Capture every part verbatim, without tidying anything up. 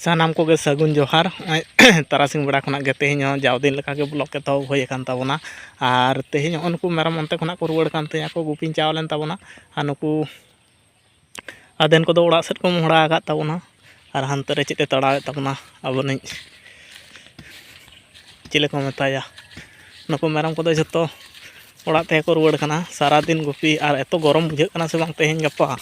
ᱥᱟᱱᱟᱢ ᱠᱚᱜᱮ ᱥᱟᱹᱜᱩᱱ ᱡᱚᱦᱟᱨ᱾ ᱱᱚᱜᱼᱚᱭ ᱛᱟᱨᱟᱥᱤᱧ ᱵᱮᱲᱟ ᱠᱷᱚᱱᱟᱜ ᱜᱮ ᱛᱮᱦᱮᱧ ᱦᱚᱸ ᱡᱟᱣ ᱫᱤᱱ ᱞᱮᱠᱟᱜᱮ vlog ᱮᱛᱚᱦᱚᱵ ᱦᱩᱭ ᱟᱠᱟᱱ ᱛᱟᱵᱚᱱᱟ᱾ ᱟᱨ ᱛᱮᱦᱮᱧ ᱦᱚᱸ ᱱᱩᱠᱩ ᱢᱮᱨᱚᱢ ᱚᱱᱛᱮ ᱠᱷᱚᱱᱟᱜ ᱠᱚ ᱨᱩᱣᱟᱹᱲ ᱠᱟᱱ ᱛᱤᱧᱟᱹ ᱠᱚ, ᱜᱩᱯᱤᱧ ᱪᱟᱣ ᱞᱮᱱ ᱛᱟᱵᱚᱱᱟ᱾ ᱟᱨ ᱱᱩᱠᱩ ᱟᱫᱷᱮᱱ ᱠᱚᱫᱚ ᱚᱲᱟᱜ ᱥᱮᱫ ᱠᱚ ᱢᱚᱦᱰᱟ ᱟᱠᱟᱫ ᱛᱟᱵᱚᱱᱟ᱾ ᱟᱨ ᱦᱟᱱᱛᱮ ᱨᱮ ᱪᱮᱫ ᱮ ᱛᱟᱲᱟᱣᱮᱫ ᱛᱟᱵᱚᱱᱟ ᱟᱵᱚᱱᱤᱡ, ᱪᱤᱞᱤ ᱠᱚ ᱢᱮᱛᱟᱭᱟ, ᱱᱩᱠᱩ ᱢᱮᱨᱚᱢ ᱠᱚᱫᱚ ᱡᱷᱚᱛᱚ ᱚᱲᱟᱜ ᱛᱮᱜᱮ ᱠᱚ ᱨᱩᱣᱟᱹᱲ ᱠᱟᱱᱟ᱾ ᱥᱟᱨᱟᱫᱤᱱ ᱜᱩᱯᱤ ᱟᱨ ᱮᱛᱚ ᱜᱚᱨᱚᱢ ᱵᱩᱡᱷᱟᱹᱜ ᱠᱟᱱᱟ ᱥᱮ ᱵᱟᱝ ᱛᱮᱦᱮᱧ ᱜᱟᱯᱟ,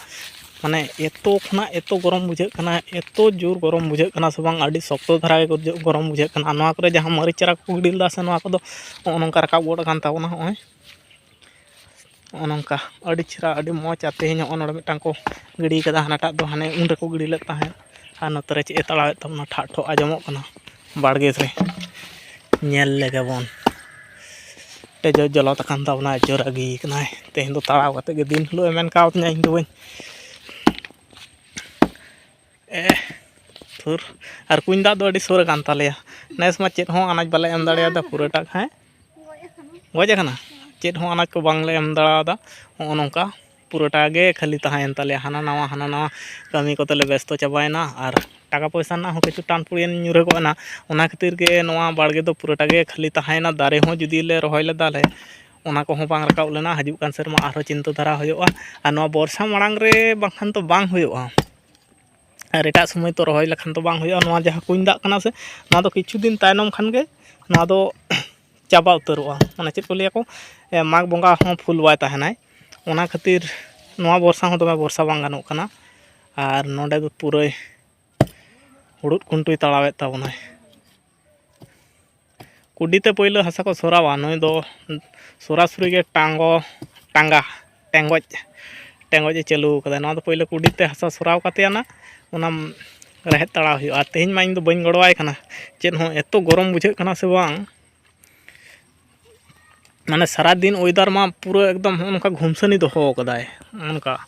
ᱢᱟᱱᱮ ᱮᱛᱚ ᱠᱷᱚᱱᱟᱜ ᱮᱛᱚ ᱜᱚᱨᱚᱢ ᱵᱩᱡᱷᱟᱹᱜ ᱠᱟᱱᱟ, ᱮᱛᱚ ᱡᱳᱨ ᱜᱚᱨᱚᱢ ᱵᱩᱡᱷᱟᱹᱜ ᱠᱟᱱᱟ ᱥᱮ ᱵᱟᱝ, ᱟᱹᱰᱤ ᱥᱚᱠᱛᱚ ᱫᱷᱟᱨᱟ ᱜᱮ ᱜᱚᱨᱚᱢ ᱵᱩᱡᱷᱟᱹᱜ ᱠᱟᱱᱟ᱾ ᱟᱨ ᱱᱚᱣᱟ ᱠᱚᱨᱮ ᱡᱟᱦᱟᱸ ᱢᱟᱹᱨᱤᱪ ᱪᱟᱨᱟ ᱠᱚᱠᱚ ᱜᱤᱰᱤ ᱞᱮᱫᱟ ᱥᱮ, ᱱᱚᱣᱟ ᱠᱚᱫᱚ ᱱᱚᱜᱼᱚ ᱱᱚᱝᱠᱟ ᱨᱟᱠᱟᱵ ᱜᱚᱫ ᱟᱠᱟᱱ ᱛᱟᱵᱚᱱᱟ᱾ ᱱᱚᱜᱼᱚᱭ ᱱᱚᱜᱼᱚ ᱱᱚᱝᱠᱟ ᱟᱹᱰᱤ ᱪᱮᱦᱨᱟ, ᱟᱹᱰᱤ ᱢᱚᱡᱽ᱾ ᱟᱨ ᱛᱮᱦᱮᱧ ᱱᱚᱜᱼᱚ ᱱᱚᱰᱮ ᱢᱤᱫᱴᱟᱝ ᱠᱚ ᱜᱤᱰᱤ ᱠᱟᱫᱟ, ᱦᱟᱱᱟᱴᱟᱜ ᱫᱚ ᱦᱟᱱᱮ ᱩᱱ ᱨᱮᱠᱚ ᱜᱤᱰᱤ ᱞᱮᱫ ᱛᱟᱦᱮᱸᱫ᱾ ᱟᱨ ᱱᱚᱛᱮ ᱨᱮ ᱪᱮᱫ ᱮ ᱛᱟᱲᱟᱣᱮᱫ ᱛᱟᱵᱚᱱᱟ, ᱴᱷᱟᱜ ᱴᱷᱚᱜ ᱟᱸᱡᱚᱢᱚᱜ ᱠᱟᱱᱟ ᱵᱟᱲᱜᱮ ᱨᱮ᱾ ᱧᱮᱞ ᱞᱮᱜᱮ ᱵᱚᱱ᱾ ᱴᱮᱡᱚ ᱡᱚᱞᱚ ᱛᱟᱠᱟᱱ ᱛᱟᱵᱚᱱᱟ, ᱡᱳᱨ ᱨᱟᱹᱜᱤ ᱠᱟᱱᱟᱭ᱾ ᱛᱮᱦᱮᱧ ᱫᱚ ᱛᱟᱲᱟᱣ ᱠᱟᱛᱮ ᱜᱮ ᱫᱤᱱ ᱦᱤᱞᱳᱜ ᱮ ᱢᱮᱱ ᱠᱟᱣᱫᱤᱧᱟ, ᱤᱧ ᱫᱚ ᱵᱟᱹᱧ ᱮ, ᱛᱷᱩᱨ᱾ ᱟᱨ ᱠᱩᱧ ᱫᱟᱜ ᱫᱚ ᱟᱹᱰᱤ ᱥᱩᱨ ᱟᱠᱟᱱ ᱛᱟᱞᱮᱭᱟ᱾ ᱱᱮᱥ ᱢᱟ ᱪᱮᱫ ᱦᱚᱸ ᱟᱱᱟᱡᱽ ᱵᱟᱞᱮ ᱮᱢ ᱫᱟᱲᱮᱭᱟᱫᱟ ᱯᱩᱨᱟᱹᱴᱟᱜ, ᱦᱮᱸ? ᱜᱚᱡ ᱟᱠᱟᱱᱟ? ᱪᱮᱫ ᱦᱚᱸ ᱟᱱᱟᱡᱽ ᱠᱚ ᱵᱟᱝᱞᱮ ᱮᱢ ᱫᱟᱲᱮᱭᱟᱫᱟ᱾ ᱱᱚᱜᱼᱚ ᱱᱚᱝᱠᱟ ᱯᱩᱨᱟᱹᱴᱟ ᱜᱮ ᱠᱷᱟᱹᱞᱤ ᱛᱟᱦᱮᱸᱭᱮᱱ ᱛᱟᱞᱮᱭᱟ᱾ ᱦᱟᱱᱟ ᱱᱟᱣᱟ, ᱦᱟᱱᱟ ᱱᱟᱣᱟ ᱠᱟᱹᱢᱤ ᱠᱚᱛᱮ ᱞᱮ ᱵᱮᱥᱛᱚ ᱪᱟᱵᱟᱭᱮᱱᱟ᱾ ᱟᱨ ᱴᱟᱠᱟ ᱯᱚᱭᱥᱟ ᱨᱮᱱᱟᱜ ᱦᱚᱸ ᱠᱤᱪᱷᱩ ᱴᱟᱱ ᱯᱩᱲᱤᱭᱟᱹ ᱧᱩᱨᱦᱟᱹ ᱜᱚᱫ ᱮᱱᱟ᱾ ᱚᱱᱟ ᱠᱷᱟᱹᱛᱤᱨ ᱜᱮ ᱱᱚᱣᱟ ᱵᱟᱲᱜᱮ ᱫᱚ ᱯᱩᱨᱟᱹᱴᱟ ᱜᱮ ᱠᱷᱟᱹᱞᱤ ᱛᱟᱦᱮᱸᱭᱮᱱᱟ᱾ ᱫᱟᱨᱮ ᱦᱚᱸ ᱡᱩᱫᱤ ᱞᱮ ᱨᱚᱦᱚᱭ ᱞᱮᱫᱟ ᱞᱮ, ᱚᱱᱟ ᱠᱚᱦᱚᱸ ᱵᱟᱝ ᱨᱟᱠᱟᱵ ᱞᱮᱱᱟ᱾ ᱦᱤᱡᱩᱜ ᱠᱟᱱ ᱥᱮᱨᱢᱟ ᱟᱨᱦᱚᱸ ᱪᱤᱱᱛᱟᱹ ᱫᱷᱟᱨᱟ ᱦᱩᱭᱩᱜᱼᱟ᱾ ᱟᱨ ᱱᱚᱣᱟ ᱵᱚᱨᱥᱟ ᱢᱟᱲᱟᱝ ᱨᱮ ᱵᱟᱝᱠᱷᱟᱱ ᱫᱚ ᱵᱟᱝ ᱦᱩᱭᱩᱜᱼᱟ᱾ ᱟᱨ ᱮᱴᱟᱜ ᱥᱚᱢᱚᱭ ᱛᱚ ᱨᱚᱦᱚᱭ ᱞᱮᱠᱷᱟᱱ ᱫᱚ ᱵᱟᱝ ᱦᱩᱭᱩᱜᱼᱟ᱾ ᱱᱚᱣᱟ ᱡᱟᱦᱟᱸ ᱠᱩᱧ ᱫᱟᱜ ᱠᱟᱱᱟ ᱥᱮ, ᱱᱚᱣᱟ ᱫᱚ ᱠᱤᱪᱷᱩ ᱫᱤᱱ ᱛᱟᱭᱱᱚᱢ ᱠᱷᱟᱱ ᱜᱮ ᱱᱚᱣᱟ ᱫᱚ ᱪᱟᱵᱟ ᱩᱛᱟᱹᱨᱚᱜᱼᱟ᱾ ᱢᱟᱱᱮ ᱪᱮᱫ ᱠᱚ ᱞᱟᱹᱭᱟ ᱠᱚ, ᱮ, ᱢᱟᱜᱽ ᱵᱚᱸᱜᱟ ᱦᱚᱸ ᱯᱷᱩᱞ ᱵᱟᱭ ᱛᱟᱦᱮᱱᱟᱭ᱾ ᱚᱱᱟ ᱠᱷᱟᱹᱛᱤᱨ ᱱᱚᱣᱟ ᱵᱚᱨᱥᱟ ᱦᱚᱸ ᱫᱚᱢᱮ ᱵᱚᱨᱥᱟ ᱵᱟᱝ ᱜᱟᱱᱚᱜ ᱠᱟᱱᱟ᱾ ᱟᱨ ᱱᱚᱰᱮ ᱫᱚ ᱯᱩᱨᱟᱹᱭ ᱦᱩᱲᱩᱫ ᱠᱩᱱᱴᱩᱭ ᱛᱟᱲᱟᱣᱮᱫ ᱛᱟᱵᱚᱱᱟᱭ᱾ ᱠᱩᱰᱤ ᱛᱮ ᱯᱳᱭᱞᱳ ᱦᱟᱥᱟ ᱠᱚ ᱥᱚᱨᱟᱣᱟ᱾ ᱱᱩᱭ ᱫᱚ ᱥᱚᱨᱟᱥᱚᱨᱤ ᱜᱮ ᱴᱟᱸᱜᱚ, ᱴᱟᱸᱜᱟ, ᱴᱮᱸᱜᱚᱡ, ᱴᱮᱸᱜᱚᱡ ᱮ ᱪᱟᱹᱞᱩ ᱠᱟᱫᱟ᱾ ᱱᱚᱣᱟ ᱫᱚ ᱯᱳᱭᱞᱳ ᱠᱩᱰᱤ ᱛᱮ ᱦᱟᱥᱟ ᱥᱚᱨᱟᱣ ᱠᱟᱛᱮ ᱟᱱᱟ ᱚᱱᱟ ᱨᱮᱦᱮᱫ ᱛᱟᱲᱟᱣ ᱦᱩᱭᱩᱜᱼᱟ᱾ ᱟᱨ ᱛᱮᱦᱮᱧ ᱢᱟ ᱤᱧ ᱫᱚ ᱵᱟᱹᱧ ᱜᱚᱲᱚᱣᱟᱭ ᱠᱟᱱᱟ ᱪᱮᱫ ᱦᱚᱸ, ᱮᱛᱚ ᱜᱚᱨᱚᱢ ᱵᱩᱡᱷᱟᱹᱜ ᱠᱟᱱᱟ ᱥᱮ ᱵᱟᱝ᱾ ᱢᱟᱱᱮ ᱥᱟᱨᱟ ᱫᱤᱱ weather ᱢᱟ ᱯᱩᱨᱟᱹ ᱮᱠᱫᱚᱢ ᱦᱚᱸᱜᱼᱚ ᱱᱚᱝᱠᱟ ᱜᱷᱩᱢᱥᱟᱹᱱᱤ ᱫᱚᱦᱚ ᱠᱟᱫᱟᱭ, ᱚᱱᱠᱟ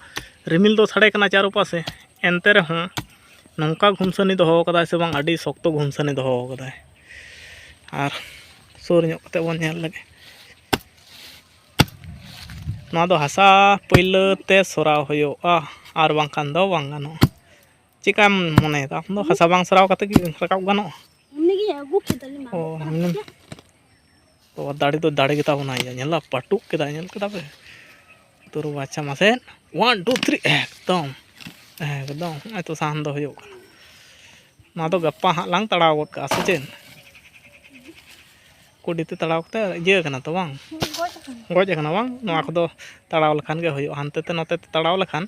ᱨᱤᱢᱤᱞ ᱫᱚ ᱥᱟᱰᱮ ᱠᱟᱱᱟ ᱪᱟᱨᱚᱯᱟᱥᱮ, ᱮᱱᱛᱮ ᱨᱮᱦᱚᱸ ᱱᱚᱝᱠᱟ ᱜᱷᱩᱢᱥᱟᱹᱱᱤ ᱫᱚᱦᱚ ᱠᱟᱫᱟᱭ ᱥᱮ ᱵᱟᱝ, ᱟᱹᱰᱤ ᱥᱚᱠᱛᱚ ᱜᱷᱩᱢᱥᱟᱹᱱᱤ ᱫᱚᱦᱚ ᱠᱟᱫᱟᱭ᱾ ᱟᱨ ᱥᱩᱨ ᱧᱚᱜ ᱠᱟᱛᱮ ᱵᱚᱱ ᱧᱮᱞ ᱞᱮᱜᱮ᱾ ᱱᱚᱣᱟ ᱫᱚ ᱦᱟᱥᱟ ᱯᱟᱹᱭᱞᱟᱹ ᱛᱮ ᱥᱚᱨᱟᱣ ᱦᱩᱭᱩᱜᱼᱟ, ᱟᱨ ᱵᱟᱝᱠᱷᱟᱱ ᱫᱚ ᱵᱟᱝ ᱜᱟᱱᱚᱜᱼᱟ᱾ ᱪᱮᱫᱠᱟᱢ ᱢᱚᱱᱮᱭᱮᱫᱟ ᱟᱢ ᱫᱚ? ᱦᱟᱥᱟ ᱵᱟᱝ ᱥᱚᱨᱟᱣ ᱠᱟᱛᱮ ᱜᱮ ᱨᱟᱠᱟᱵ ᱜᱟᱱᱚᱜᱼᱟ? ᱩᱱᱤ ᱜᱮ ᱟᱹᱜᱩ ᱠᱮᱫᱟᱞᱤᱧ ᱢᱟ᱾ ᱚ, ᱦᱩᱸ᱾ ᱵᱟᱵᱟ, ᱫᱟᱲᱮ ᱫᱚ ᱫᱟᱲᱮ ᱜᱮᱛᱟ ᱵᱚᱱᱟᱭ ᱭᱟ᱾ ᱧᱮᱞ ᱫᱟ, ᱯᱟᱹᱴᱩᱵ ᱠᱮᱫᱟᱭ, ᱧᱮᱞ ᱠᱮᱫᱟ ᱯᱮ? ᱛᱚ ᱵᱟᱪᱷᱟ ᱢᱟᱥᱮ, one, two, three, ᱮᱠᱫᱚᱢ, ᱮᱠᱫᱚᱢ, ᱱᱚᱜᱼᱚᱭ ᱛᱚ ᱥᱟᱦᱟᱱ ᱫᱚ ᱦᱩᱭᱩᱜ ᱠᱟᱱᱟ᱾ ᱱᱚᱣᱟ ᱫᱚ ᱜᱟᱯᱟ ᱦᱟᱸᱜ ᱞᱟᱝ ᱛᱟᱲᱟᱣ ᱜᱚᱫ ᱠᱟᱜᱼᱟ, ᱥᱮ ᱪᱮᱫ? ᱠᱩᱰᱤ ᱛᱮ ᱛᱟᱲᱟᱣ ᱠᱟᱛᱮ ᱤᱭᱟᱹ ᱠᱟᱱᱟ ᱛᱚ, ᱵᱟᱝ? ᱜᱚᱡ ᱟᱠᱟᱱᱟ᱾ ᱜᱚᱡ ᱟᱠᱟᱱᱟ, ᱵᱟᱝ? ᱱᱚᱣᱟ ᱠᱚᱫᱚ ᱛᱟᱲᱟᱣ ᱞᱮᱠᱷᱟᱱ ᱜᱮ ᱦᱩᱭᱩᱜᱼᱟ, ᱦᱟᱱᱛᱮ ᱛᱮ ᱱᱚᱛᱮ ᱛᱮ ᱛᱟᱲᱟᱣ ᱞᱮᱠᱷᱟᱱ᱾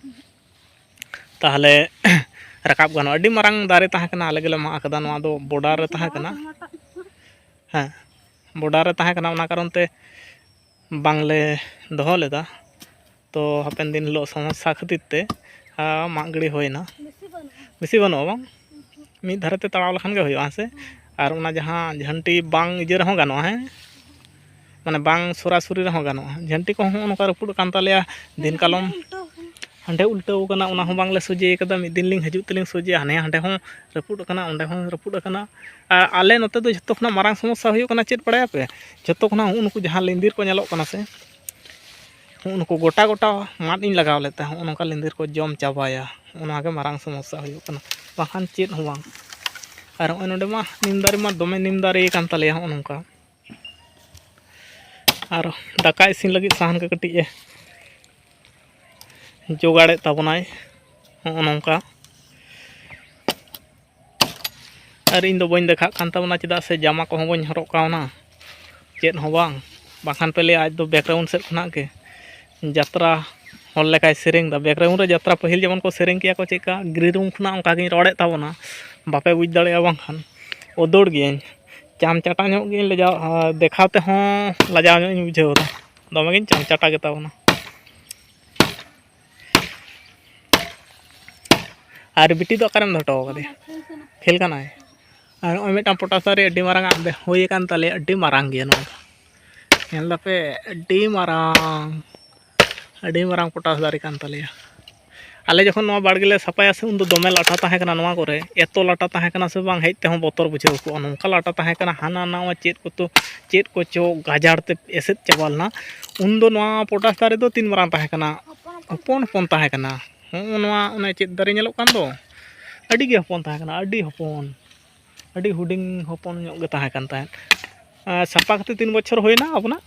ᱛᱟᱦᱚᱞᱮ ᱨᱟᱠᱟᱵ ᱜᱟᱱᱚᱜᱼᱟ᱾ ᱟᱹᱰᱤ ᱢᱟᱨᱟᱝ ᱫᱟᱨᱮ ᱛᱟᱦᱮᱸ ᱠᱟᱱᱟ, ᱟᱞᱮ ᱜᱮᱞᱮ ᱢᱟᱜ ᱟᱠᱟᱫᱟ᱾ ᱱᱚᱣᱟ ᱫᱚ border ᱨᱮ ᱛᱟᱦᱮᱸ ᱠᱟᱱᱟ᱾ ᱦᱮᱸ, border ᱨᱮ ᱛᱟᱦᱮᱸ ᱠᱟᱱᱟ, ᱚᱱᱟ ᱠᱟᱨᱚᱱ ᱛᱮ ᱵᱟᱝᱞᱮ ᱫᱚᱦᱚ ᱞᱮᱫᱟ᱾ ᱛᱚ ᱦᱟᱯᱮᱱ ᱫᱤᱱ ᱦᱤᱞᱳᱜ ᱥᱚᱢᱚᱥᱥᱟ ᱠᱷᱟᱹᱛᱤᱨ ᱛᱮ, ᱟ, ᱢᱟᱜ ᱜᱤᱰᱤ ᱦᱩᱭᱱᱟ᱾ ᱵᱮᱥᱤ ᱵᱟᱹᱱᱩᱜᱼᱟ᱾ ᱵᱮᱥᱤ ᱵᱟᱹᱱᱩᱜᱼᱟ, ᱵᱟᱝ? ᱢᱤᱫ ᱫᱷᱟᱨᱮ ᱛᱮ ᱛᱟᱲᱟᱣ ᱞᱮᱠᱷᱟᱱ ᱜᱮ ᱦᱩᱭᱩᱜᱼᱟ, ᱦᱮᱸ ᱥᱮ? ᱟᱨ ᱚᱱᱟ ᱡᱟᱦᱟᱸ ᱡᱷᱟᱹᱱᱴᱤ ᱵᱟᱝ ᱤᱭᱟᱹ ᱨᱮᱦᱚᱸ ᱜᱟᱱᱚᱜᱼᱟ, ᱦᱮᱸ? ᱢᱟᱱᱮ ᱵᱟᱝ ᱥᱚᱨᱟᱥᱚᱨᱤ ᱨᱮᱦᱚᱸ ᱜᱟᱱᱚᱜᱼᱟ᱾ ᱡᱷᱟᱹᱱᱴᱤ ᱠᱚᱦᱚᱸ ᱱᱚᱜᱼᱚ ᱱᱚᱝᱠᱟ ᱨᱟᱹᱯᱩᱫ ᱟᱠᱟᱱ ᱛᱟᱞᱮᱭᱟ ᱫᱤᱱ ᱠᱟᱞᱚᱢ᱾ ᱦᱟᱸᱰᱮ ᱩᱞᱴᱟᱹᱣ ᱟᱠᱟᱱᱟ, ᱚᱱᱟ ᱦᱚᱸ ᱵᱟᱝᱞᱮ ᱥᱚᱡᱷᱮ ᱟᱠᱟᱫᱟ᱾ ᱢᱤᱫ ᱫᱤᱱ ᱞᱤᱧ ᱦᱤᱡᱩᱜ ᱛᱮᱞᱤᱧ ᱥᱚᱡᱷᱮᱭᱟ, ᱦᱟᱱᱮ ᱦᱟᱸᱰᱮ ᱦᱚᱸ ᱨᱟᱹᱯᱩᱫ ᱟᱠᱟᱱᱟ, ᱚᱸᱰᱮ ᱦᱚᱸ ᱨᱟᱹᱯᱩᱫ ᱟᱠᱟᱱᱟ᱾ ᱟᱨ ᱟᱞᱮ ᱱᱚᱛᱮ ᱫᱚ ᱡᱷᱚᱛᱚ ᱠᱷᱚᱱᱟᱜ ᱢᱟᱨᱟᱝ ᱥᱚᱢᱚᱥᱥᱟ ᱦᱩᱭᱩᱜ ᱠᱟᱱᱟ ᱪᱮᱫ, ᱵᱟᱲᱟᱭᱟᱯᱮ? ᱡᱷᱚᱛᱚ ᱠᱷᱚᱱᱟᱜ ᱦᱩᱜᱼᱩ ᱱᱩᱠᱩ ᱡᱟᱦᱟᱸ ᱞᱤᱸᱫᱤᱨ ᱠᱚ ᱧᱮᱞᱚᱜ ᱠᱟᱱᱟ ᱥᱮ, ᱦᱩᱜᱼᱩ ᱱᱩᱠᱩ ᱜᱚᱴᱟ ᱜᱚᱴᱟ ᱢᱟᱫ ᱤᱧ ᱞᱟᱜᱟᱣ ᱞᱮᱫ ᱛᱟᱦᱮᱸᱫ, ᱦᱩᱜᱼᱩ ᱱᱚᱝᱠᱟ ᱞᱤᱸᱫᱤᱨ ᱠᱚ ᱡᱚᱢ ᱪᱟᱵᱟᱭᱟ᱾ ᱚᱱᱟ ᱜᱮ ᱢᱟᱨᱟᱝ ᱥᱚᱢᱚᱥᱥᱟ ᱦᱩᱭᱩᱜ ᱠᱟᱱᱟ, ᱵᱟᱝᱠᱷᱟᱱ ᱪᱮᱫ ᱦᱚᱸ ᱵᱟᱝ᱾ ᱟᱨ ᱱᱚᱜᱼᱚᱭ ᱱᱚᱰᱮ ᱢᱟ ᱱᱤᱢ ᱫᱟᱨᱮ ᱢᱟ ᱫᱚᱢᱮ ᱱᱤᱢ ᱫᱟᱨᱮ ᱠᱟᱱ ᱛᱟᱞᱮᱭᱟ, ᱦᱚᱸᱜᱼᱚ ᱱᱚᱝᱠᱟ᱾ ᱟᱨ ᱫᱟᱠᱟ ᱤᱥᱤᱱ ᱞᱟᱹᱜᱤᱫ ᱥᱟᱦᱟᱱ ᱠᱚ ᱠᱟᱹᱴᱤᱡ ᱮ ᱡᱚᱜᱟᱲᱮᱫ ᱛᱟᱵᱚᱱᱟᱭ, ᱦᱚᱸᱜᱼᱚ ᱱᱚᱝᱠᱟ᱾ ᱟᱨ ᱤᱧ ᱫᱚ ᱵᱟᱹᱧ ᱫᱮᱠᱷᱟᱜ ᱠᱟᱱ ᱛᱟᱵᱚᱱᱟ, ᱪᱮᱫᱟᱜ ᱥᱮ ᱡᱟᱢᱟ ᱠᱚᱦᱚᱸ ᱵᱟᱹᱧ ᱦᱚᱨᱚᱜ ᱠᱟᱣᱱᱟ, ᱪᱮᱫ ᱦᱚᱸ ᱵᱟᱝ᱾ ᱵᱟᱝᱠᱷᱟᱱ ᱯᱮ ᱞᱟᱹᱭᱟ ᱟᱡ ᱫᱚ background ᱥᱮᱫ ᱠᱷᱚᱱᱟᱜ ᱜᱮ ᱡᱟᱛᱨᱟ ᱦᱚᱲ ᱞᱮᱠᱟᱭ ᱥᱮᱨᱮᱧ ᱮᱫᱟ᱾ Background ᱨᱮ ᱡᱟᱛᱨᱟ ᱯᱟᱹᱦᱤᱞ ᱡᱮᱢᱚᱱ ᱠᱚ ᱥᱮᱨᱮᱧ ᱠᱮᱭᱟ ᱠᱚ ᱪᱮᱫᱠᱟ, green room ᱠᱷᱚᱱᱟᱜ ᱚᱱᱠᱟ ᱜᱤᱧ ᱨᱚᱲᱮᱫ ᱛᱟᱵᱚᱱᱟ, ᱵᱟᱯᱮ ᱵᱩᱡᱽ ᱫᱟᱲᱮᱭᱟᱜᱼᱟ᱾ ᱵᱟᱝᱠᱷᱟᱱ ᱩᱫᱟᱹᱲ ᱜᱤᱭᱟᱹᱧ, ᱪᱟᱢ ᱪᱟᱴᱟ ᱧᱚᱜ ᱜᱤᱧ ᱞᱟᱡᱟᱣ, ᱫᱮᱠᱷᱟᱣ ᱛᱮᱦᱚᱸ ᱞᱟᱡᱟᱣ ᱧᱚᱜ ᱤᱧ ᱵᱩᱡᱷᱟᱹᱣ ᱮᱫᱟ, ᱫᱚᱢᱮ ᱜᱤᱧ ᱪᱟᱢ ᱪᱟᱴᱟ ᱜᱮᱛᱟ ᱵᱚᱱᱟ᱾ ᱟᱨ ᱵᱤᱴᱤ ᱫᱚ ᱚᱠᱟᱨᱮᱢ ᱫᱚᱦᱚ ᱦᱚᱴᱚ ᱠᱟᱫᱮᱭᱟ? ᱠᱷᱮᱞ ᱠᱟᱱᱟᱭ᱾ ᱟᱨ ᱱᱚᱜᱼᱚᱭ ᱢᱤᱫᱴᱟᱝ ᱯᱚᱴᱟᱥ ᱫᱟᱨᱮ ᱟᱹᱰᱤ ᱢᱟᱨᱟᱝ ᱟᱜ ᱦᱩᱭ ᱟᱠᱟᱱ ᱛᱟᱞᱮᱭᱟ, ᱟᱹᱰᱤ ᱢᱟᱨᱟᱝ ᱜᱮᱭᱟ ᱱᱚᱣᱟ ᱫᱚ᱾ ᱧᱮᱞ ᱫᱟᱯᱮ, ᱟᱹᱰᱤ ᱢᱟᱨᱟᱝ, ᱟᱹᱰᱤ ᱢᱟᱨᱟᱝ ᱯᱚᱴᱟᱥ ᱫᱟᱨᱮ ᱠᱟᱱ ᱛᱟᱞᱮᱭᱟ᱾ ᱟᱞᱮ ᱡᱚᱠᱷᱚᱱ ᱱᱚᱣᱟ ᱵᱟᱲᱜᱮ ᱞᱮ ᱥᱟᱯᱷᱟᱭᱟ ᱥᱮ, ᱩᱱᱫᱚ ᱫᱚᱢᱮ ᱞᱟᱴᱟ ᱛᱟᱦᱮᱸ ᱠᱟᱱᱟ ᱱᱚᱣᱟ ᱠᱚᱨᱮ᱾ ᱮᱛᱚ ᱞᱟᱴᱟ ᱛᱟᱦᱮᱸ ᱠᱟᱱᱟ ᱥᱮ ᱵᱟᱝ, ᱦᱮᱡ ᱛᱮᱦᱚᱸ ᱵᱚᱛᱚᱨ ᱵᱩᱡᱷᱟᱹᱣ ᱠᱚᱜᱼᱟ᱾ ᱱᱚᱝᱠᱟ ᱞᱟᱴᱟ ᱛᱟᱦᱮᱸ ᱠᱟᱱᱟ, ᱦᱟᱱᱟ ᱱᱟᱣᱟ ᱪᱮᱫ ᱠᱚᱛᱚ, ᱪᱮᱫ ᱠᱚᱪᱚ ᱜᱟᱡᱟᱲ ᱛᱮ ᱮᱥᱮᱫ ᱪᱟᱵᱟ ᱞᱮᱱᱟ᱾ ᱩᱱᱫᱚ ᱱᱚᱣᱟ ᱯᱚᱴᱟᱥ ᱫᱟᱨᱮ ᱫᱚ ᱛᱤᱱ ᱢᱟᱨᱟᱝ ᱛᱟᱦᱮᱸ ᱠᱟᱱᱟ? ᱦᱚᱯᱚᱱ ᱦᱚᱯᱚᱱ ᱛᱟᱦᱮᱸ ᱠᱟᱱᱟ᱾ ᱦᱚᱸᱜᱼᱚ ᱱᱚᱣᱟ, ᱚᱱᱮ ᱪᱮᱫ ᱫᱟᱨᱮ ᱧᱮᱞᱚᱜ ᱠᱟᱱ ᱫᱚ, ᱟᱹᱰᱤ ᱜᱮ ᱦᱚᱯᱚᱱ ᱛᱟᱦᱮᱸ ᱠᱟᱱᱟ, ᱟᱹᱰᱤ ᱦᱚᱯᱚᱱ, ᱟᱹᱰᱤ ᱦᱩᱰᱤᱧ ᱦᱚᱯᱚᱱ ᱧᱚᱜ ᱜᱮ ᱛᱟᱦᱮᱸ ᱠᱟᱱ ᱛᱟᱦᱮᱸᱫ᱾ ᱟᱨ ᱥᱟᱯᱟ ᱠᱟᱛᱮ ᱛᱤᱱ ᱵᱚᱪᱷᱚᱨ ᱦᱩᱭᱱᱟ ᱟᱵᱚᱱᱟᱜ?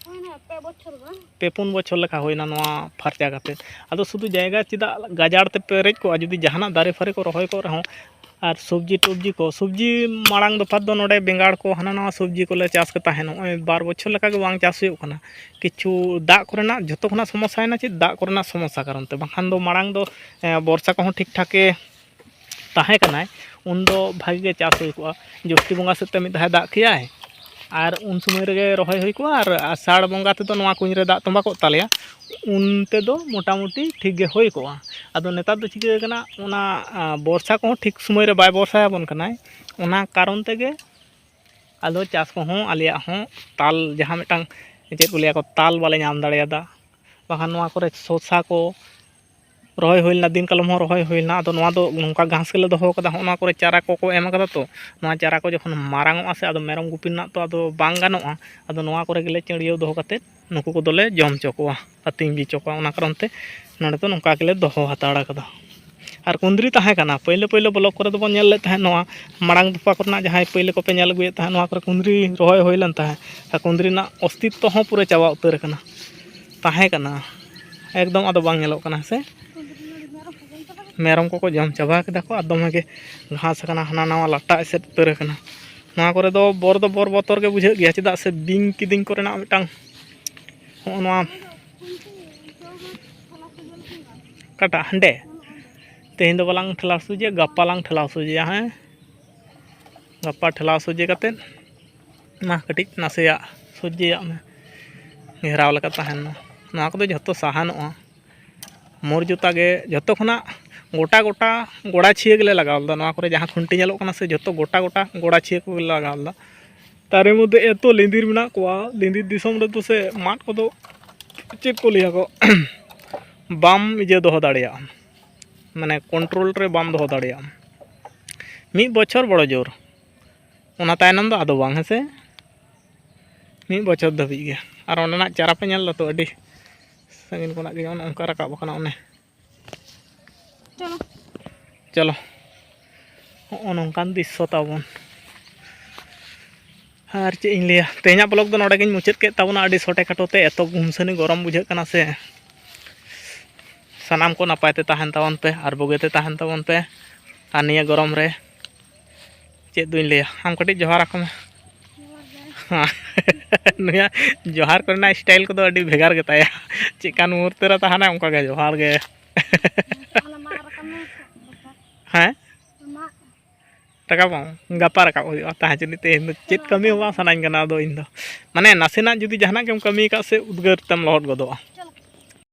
ᱦᱩᱭᱱᱟ ᱯᱮ ᱵᱚᱪᱷᱚᱨ ᱜᱟᱱ᱾ ᱯᱮ ᱯᱩᱱ ᱵᱚᱪᱷᱚᱨ ᱞᱮᱠᱟ ᱦᱩᱭᱱᱟ ᱱᱚᱣᱟ ᱯᱷᱟᱨᱪᱟ ᱠᱟᱛᱮ᱾ ᱟᱫᱚ ᱥᱩᱫᱷᱩ ᱡᱟᱭᱜᱟ ᱪᱮᱫᱟᱜ ᱜᱟᱡᱟᱲ ᱛᱮ ᱯᱮᱨᱮᱡ ᱠᱚᱜᱼᱟ? ᱡᱩᱫᱤ ᱡᱟᱦᱟᱱᱟᱜ ᱫᱟᱨᱮ ᱯᱷᱟᱨᱮ ᱠᱚ ᱨᱚᱦᱚᱭ ᱠᱚᱜ ᱨᱮᱦᱚᱸ, ᱟᱨ ᱥᱚᱵᱽᱡᱤ ᱴᱚᱵᱽᱡᱤ ᱠᱚ, ᱥᱚᱵᱽᱡᱤ ᱢᱟᱲᱟᱝ ᱫᱚᱯᱷᱟ ᱫᱚ ᱱᱚᱰᱮ ᱵᱮᱸᱜᱟᱲ ᱠᱚ, ᱦᱟᱱᱟ ᱱᱟᱣᱟ ᱥᱚᱵᱽᱡᱤ ᱠᱚᱞᱮ ᱪᱟᱥ ᱠᱮᱫ ᱛᱟᱦᱮᱸᱫ᱾ ᱱᱚᱜᱼᱚᱭ ᱵᱟᱨ ᱵᱚᱪᱷᱚᱨ ᱞᱮᱠᱟ ᱜᱮ ᱵᱟᱝ ᱪᱟᱥ ᱦᱩᱭᱩᱜ ᱠᱟᱱᱟ᱾ ᱠᱤᱪᱷᱩ ᱫᱟᱜ ᱠᱚᱨᱮᱱᱟᱜ, ᱡᱷᱚᱛᱚ ᱠᱷᱚᱱᱟᱜ ᱥᱚᱢᱚᱥᱥᱟᱭᱮᱱᱟ ᱪᱮᱫ, ᱫᱟᱜ ᱠᱚᱨᱮᱱᱟᱜ ᱥᱚᱢᱚᱥᱥᱟ ᱠᱟᱨᱚᱱ ᱛᱮ᱾ ᱵᱟᱝᱠᱷᱟᱱ ᱫᱚ ᱢᱟᱲᱟᱝ ᱫᱚ, ᱮ, ᱵᱚᱨᱥᱟ ᱠᱚᱦᱚᱸ ᱴᱷᱤᱠ ᱴᱷᱟᱠ ᱜᱮ ᱛᱟᱦᱮᱸ ᱠᱟᱱᱟᱭ, ᱩᱱᱫᱚ ᱵᱷᱟᱜᱮ ᱜᱮ ᱪᱟᱥ ᱦᱩᱭ ᱠᱚᱜᱼᱟ᱾ ᱡᱳᱥᱴᱤ ᱵᱚᱸᱜᱟ ᱥᱮᱫ ᱛᱮ ᱢᱤᱫ ᱫᱷᱟᱣ ᱫᱟᱜ ᱠᱮᱭᱟᱭ, ᱟᱨ ᱩᱱ ᱥᱚᱢᱚᱭ ᱨᱮᱜᱮ ᱨᱚᱦᱚᱭ ᱦᱩᱭ ᱠᱚᱜᱼᱟ, ᱟᱨ ᱟᱥᱟᱲ ᱵᱚᱸᱜᱟ ᱛᱮᱫᱚ ᱱᱚᱣᱟ ᱠᱩᱧ ᱨᱮ ᱫᱟᱜ ᱛᱚᱸᱵᱟ ᱠᱚᱜ ᱛᱟᱞᱮᱭᱟ, ᱩᱱ ᱛᱮᱫᱚ ᱢᱚᱴᱟᱢᱩᱴᱤ ᱴᱷᱤᱠ ᱜᱮ ᱦᱩᱭ ᱠᱚᱜᱼᱟ᱾ ᱟᱫᱚ ᱱᱮᱛᱟᱨ ᱫᱚ ᱪᱤᱠᱟᱹ ᱠᱟᱱᱟ, ᱚᱱᱟ, ᱟ, ᱵᱚᱨᱥᱟ ᱠᱚᱦᱚᱸ ᱴᱷᱤᱠ ᱥᱚᱢᱚᱭ ᱨᱮ ᱵᱟᱭ ᱵᱚᱨᱥᱟᱭᱟᱵᱚᱱ ᱠᱟᱱᱟᱭ, ᱚᱱᱟ ᱠᱟᱨᱚᱱ ᱛᱮᱜᱮ ᱟᱫᱚ ᱪᱟᱥ ᱠᱚᱦᱚᱸ ᱟᱞᱮᱭᱟᱜ ᱦᱚᱸ ᱛᱟᱞ, ᱡᱟᱦᱟᱸ ᱢᱤᱫᱴᱟᱝ ᱪᱮᱫ ᱠᱚ ᱞᱟᱹᱭᱟ ᱠᱚ, ᱛᱟᱞ ᱵᱟᱞᱮ ᱧᱟᱢ ᱫᱟᱲᱮᱭᱟᱫᱟ᱾ ᱵᱟᱠᱷᱟᱱ ᱱᱚᱣᱟ ᱠᱚᱨᱮ ᱥᱚᱥᱟ ᱠᱚ ᱨᱚᱦᱚᱭ ᱦᱩᱭ ᱞᱮᱱᱟ, ᱫᱤᱱ ᱠᱟᱞᱚᱢ ᱦᱚᱸ ᱨᱚᱦᱚᱭ ᱦᱩᱭ ᱞᱮᱱᱟ᱾ ᱟᱫᱚ ᱱᱚᱣᱟ ᱫᱚ ᱱᱚᱝᱠᱟ ᱜᱷᱟᱥ ᱜᱮᱞᱮ ᱫᱚᱦᱚ ᱠᱟᱫᱟ, ᱦᱚᱸᱜᱼᱚ ᱱᱚᱣᱟ ᱠᱚᱨᱮ ᱪᱟᱨᱟ ᱠᱚᱠᱚ ᱮᱢ ᱠᱟᱫᱟ ᱛᱚ, ᱱᱚᱣᱟ ᱪᱟᱨᱟ ᱠᱚ ᱡᱚᱠᱷᱚᱱ ᱢᱟᱨᱟᱝ ᱚᱜᱼᱟ ᱥᱮ, ᱟᱫᱚ ᱢᱮᱨᱚᱢ ᱜᱩᱯᱤ ᱨᱮᱱᱟᱜ ᱛᱚ ᱟᱫᱚ ᱵᱟᱝ ᱜᱟᱱᱚᱜᱼᱟ᱾ ᱟᱫᱚ ᱱᱚᱣᱟ ᱠᱚᱨᱮ ᱜᱮᱞᱮ ᱪᱟᱹᱲᱭᱟᱹᱣ ᱫᱚᱦᱚ ᱠᱟᱛᱮᱫ ᱱᱩᱠᱩ ᱠᱚᱫᱚᱞᱮ ᱡᱚᱢ ᱦᱚᱪᱚ ᱠᱚᱣᱟ, ᱟᱹᱛᱤᱧ ᱵᱤ ᱦᱚᱪᱚ ᱠᱚᱣᱟ᱾ ᱚᱱᱟ ᱠᱟᱨᱚᱱ ᱛᱮ ᱱᱚᱰᱮ ᱫᱚ ᱱᱚᱝᱠᱟ ᱜᱮᱞᱮ ᱫᱚᱦᱚ ᱦᱟᱛᱟᱲ ᱠᱟᱫᱟ᱾ ᱟᱨ ᱠᱩᱸᱫᱽᱨᱤ ᱛᱟᱦᱮᱸ ᱠᱟᱱᱟ, ᱯᱟᱹᱭᱞᱟᱹ ᱯᱟᱹᱭᱞᱟᱹ ᱵᱞᱚᱠ ᱠᱚᱨᱮ ᱫᱚᱵᱚᱱ ᱧᱮᱞ ᱞᱮᱫ ᱛᱟᱦᱮᱸᱫ, ᱱᱚᱣᱟ ᱢᱟᱲᱟᱝ ᱫᱚᱯᱷᱟ ᱠᱚᱨᱮᱱᱟᱜ ᱡᱟᱦᱟᱸᱭ ᱯᱟᱹᱭᱞᱟᱹ ᱠᱚᱯᱮ ᱧᱮᱞ ᱟᱹᱜᱩᱭᱮᱫ ᱛᱟᱦᱮᱸᱫ, ᱱᱚᱣᱟ ᱠᱚᱨᱮ ᱠᱩᱸᱫᱽᱨᱤ ᱨᱚᱦᱚᱭ ᱦᱩᱭ ᱞᱮᱱ ᱛᱟᱦᱮᱸᱫ, ᱟᱨ ᱠᱩᱸᱫᱽᱨᱤ ᱨᱮᱱᱟᱜ ᱚᱥᱛᱤᱛᱛᱚ ᱦᱚᱸ ᱯᱩᱨᱟᱹ ᱪᱟᱵᱟ ᱩᱛᱟᱹᱨ ᱟᱠᱟᱱᱟ, ᱛᱟᱦᱮᱸ ᱠᱟᱱᱟ, ᱮᱠᱫᱚᱢ ᱟᱫᱚ ᱵᱟᱝ ᱧᱮᱞᱚᱜ ᱠᱟᱱᱟ ᱦᱮᱸ ᱥᱮ᱾ ᱢᱮᱨᱚᱢ ᱠᱚᱠᱚ ᱡᱚᱢ ᱪᱟᱵᱟ ᱠᱮᱫᱟ ᱠᱚ, ᱟᱨ ᱫᱚᱢᱮ ᱜᱮ ᱜᱷᱟᱥ ᱟᱠᱟᱱᱟ, ᱦᱟᱱᱟ ᱱᱟᱣᱟ ᱞᱟᱴᱟ ᱮᱥᱮᱫ ᱩᱛᱟᱹᱨ ᱟᱠᱟᱱᱟ᱾ ᱱᱚᱣᱟ ᱠᱚᱨᱮ ᱫᱚ ᱵᱚᱨ ᱫᱚ ᱵᱚᱨ ᱵᱚᱛᱚᱨ ᱜᱮ ᱵᱩᱡᱷᱟᱹᱜ ᱜᱮᱭᱟ, ᱪᱮᱫᱟᱜ ᱥᱮ ᱵᱤᱧ ᱠᱤᱫᱤᱧ ᱠᱚᱨᱮᱱᱟᱜ ᱢᱤᱫᱴᱟᱝ, ᱦᱚᱸᱜᱼᱚ ᱱᱚᱣᱟ ᱚᱠᱟᱴᱟᱜ ᱦᱟᱸᱰᱮ? ᱛᱮᱦᱮᱧ ᱫᱚ ᱵᱟᱞᱟᱝ ᱴᱷᱮᱞᱟᱣ ᱥᱚᱡᱷᱮᱭᱟ, ᱜᱟᱯᱟ ᱞᱟᱝ ᱴᱷᱮᱞᱟᱣ ᱥᱚᱡᱷᱮᱭᱟ᱾ ᱦᱮᱸ, ᱜᱟᱯᱟ ᱴᱷᱮᱞᱟᱣ ᱥᱚᱡᱷᱮ ᱠᱟᱛᱮᱫ ᱢᱟ ᱠᱟᱹᱴᱤᱡ ᱱᱟᱥᱮᱭᱟᱜ ᱥᱚᱡᱷᱮᱭᱟᱜ ᱢᱮ, ᱜᱷᱮᱨᱟᱣ ᱞᱮᱠᱟ ᱛᱟᱦᱮᱱ ᱢᱟ᱾ ᱱᱚᱣᱟ ᱠᱚᱫᱚ ᱡᱷᱚᱛᱚ ᱥᱟᱦᱟᱱᱚᱜᱼᱟ᱾ ᱢᱚᱨᱡᱩᱛᱟ ᱜᱮ ᱡᱷᱚᱛᱚ ᱠᱷᱚᱱᱟᱜ ᱜᱚᱴᱟ ᱜᱚᱴᱟ ᱜᱚᱲᱟ ᱪᱷᱤᱭᱟᱹ ᱜᱮᱞᱮ ᱞᱟᱜᱟᱣ ᱞᱮᱫᱟ᱾ ᱱᱚᱣᱟ ᱠᱚᱨᱮ ᱡᱟᱦᱟᱸ ᱠᱷᱩᱱᱴᱤ ᱧᱮᱞᱚᱜ ᱠᱟᱱᱟ ᱥᱮ, ᱡᱷᱚᱛᱚ ᱜᱚᱴᱟ ᱜᱚᱴᱟ ᱜᱚᱲᱟ ᱪᱷᱤᱭᱟᱹ ᱠᱚᱜᱮᱞᱮ ᱞᱟᱜᱟᱣ ᱞᱮᱫᱟ᱾ ᱛᱟᱨᱮ ᱢᱚᱫᱽᱫᱷᱮ ᱮᱛᱚ ᱞᱤᱸᱫᱤᱨ ᱢᱮᱱᱟᱜ ᱠᱚᱣᱟ, ᱞᱤᱸᱫᱤᱨ ᱫᱤᱥᱚᱢ ᱨᱮᱫᱚ ᱥᱮ ᱢᱟᱫ ᱠᱚᱫᱚ ᱪᱮᱫ ᱠᱚ ᱞᱟᱹᱭᱟ ᱠᱚ, ᱵᱟᱢ ᱤᱭᱟᱹ ᱫᱚᱦᱚ ᱫᱟᱲᱮᱭᱟᱜᱼᱟ, ᱢᱟᱱᱮ ᱠᱚᱱᱴᱨᱳᱞ ᱨᱮ ᱵᱟᱢ ᱫᱚᱦᱚ ᱫᱟᱲᱮᱭᱟᱜᱼᱟ᱾ ᱢᱤᱫ ᱵᱚᱪᱷᱚᱨ ᱵᱚᱲᱚ ᱡᱳᱨ, ᱚᱱᱟ ᱛᱟᱭᱱᱚᱢ ᱫᱚ ᱟᱫᱚ ᱵᱟᱝ, ᱦᱮᱸ ᱥᱮ? ᱢᱤᱫ ᱵᱚᱪᱷᱚᱨ ᱫᱷᱟᱹᱵᱤᱡ ᱜᱮ᱾ ᱟᱨ ᱚᱸᱰᱮᱱᱟᱜ ᱪᱟᱨᱟ ᱯᱮ ᱧᱮᱞ ᱫᱟᱛᱚ, ᱟᱹᱰᱤ ᱥᱟᱺᱜᱤᱧ ᱠᱷᱚᱱᱟᱜ ᱜᱮ ᱚᱱᱮ ᱚᱱᱠᱟ ᱨᱟᱠᱟᱵ ᱟᱠᱟᱱᱟ ᱚᱱᱮ᱾ ᱪᱚᱞᱚ᱾ ᱪᱚᱞᱚ᱾ ᱱᱚᱜᱼᱚ ᱱᱚᱝᱠᱟᱱ ᱫᱨᱤᱥᱥᱚ ᱛᱟᱵᱚᱱ᱾ ᱟᱨ ᱪᱮᱫ ᱤᱧ ᱞᱟᱹᱭᱟ, ᱛᱮᱦᱮᱧᱟᱜ ᱵᱞᱚᱜ ᱫᱚ ᱱᱚᱰᱮ ᱜᱤᱧ ᱢᱩᱪᱟᱹᱫ ᱠᱮᱫ ᱛᱟᱵᱚᱱᱟ᱾ ᱟᱹᱰᱤ ᱥᱚᱴᱮ ᱠᱷᱟᱴᱚ ᱛᱮ ᱮᱛᱚ ᱜᱩᱢᱥᱟᱹᱱᱤ ᱜᱚᱨᱚᱢ ᱵᱩᱡᱷᱟᱹᱜ ᱠᱟᱱᱟ ᱥᱮ, ᱥᱟᱱᱟᱢ ᱠᱚ ᱱᱟᱯᱟᱭ ᱛᱮ ᱛᱟᱦᱮᱱ ᱛᱟᱵᱚᱱ ᱯᱮ ᱟᱨ ᱵᱩᱜᱤ ᱛᱮ ᱛᱟᱦᱮᱱ ᱛᱟᱵᱚᱱ ᱯᱮ᱾ ᱟᱨ ᱱᱤᱭᱟᱹ ᱜᱚᱨᱚᱢ ᱨᱮ ᱪᱮᱫ ᱫᱩᱧ ᱞᱟᱹᱭᱟ, ᱟᱢ ᱠᱟᱹᱴᱤᱡ ᱡᱚᱦᱟᱨ ᱟᱠᱚ ᱢᱮ᱾ ᱱᱩᱭᱟᱜ ᱡᱚᱦᱟᱨ ᱠᱚᱨᱮᱱᱟᱜ ᱥᱴᱟᱭᱤᱞ ᱠᱚᱫᱚ ᱟᱹᱰᱤ ᱵᱷᱮᱜᱟᱨ ᱜᱮᱛᱟᱭᱟ᱾ ᱪᱮᱫᱠᱟᱱ ᱢᱩᱦᱩᱨᱛᱮ ᱨᱮ ᱛᱟᱦᱮᱱᱟ ᱚᱱᱠᱟ ᱜᱮ ᱡᱚᱦᱟᱨ ᱜᱮ᱾ ᱦᱮᱸ? ᱨᱟᱠᱟᱵᱟᱢ? ᱜᱟᱯᱟ ᱨᱟᱠᱟᱵ ᱦᱩᱭᱩᱜᱼᱟ᱾ ᱛᱟᱦᱮᱸ ᱪᱚᱱᱤᱡ, ᱛᱮᱦᱮᱧ ᱫᱚ ᱪᱮᱫ ᱠᱟᱹᱢᱤ ᱦᱚᱸ ᱵᱟᱝ ᱥᱟᱱᱟᱧ ᱠᱟᱱᱟ ᱟᱫᱚ ᱤᱧ ᱫᱚ᱾ ᱢᱟᱱᱮ ᱱᱟᱥᱮᱱᱟᱜ ᱡᱩᱫᱤ ᱡᱟᱦᱟᱱᱟᱜ ᱜᱮᱢ ᱠᱟᱹᱢᱤ ᱟᱠᱟᱫ ᱥᱮ ᱩᱫᱽᱜᱟᱹᱨ ᱛᱮᱢ ᱞᱚᱦᱚᱫ ᱜᱚᱫᱚᱜᱼᱟ᱾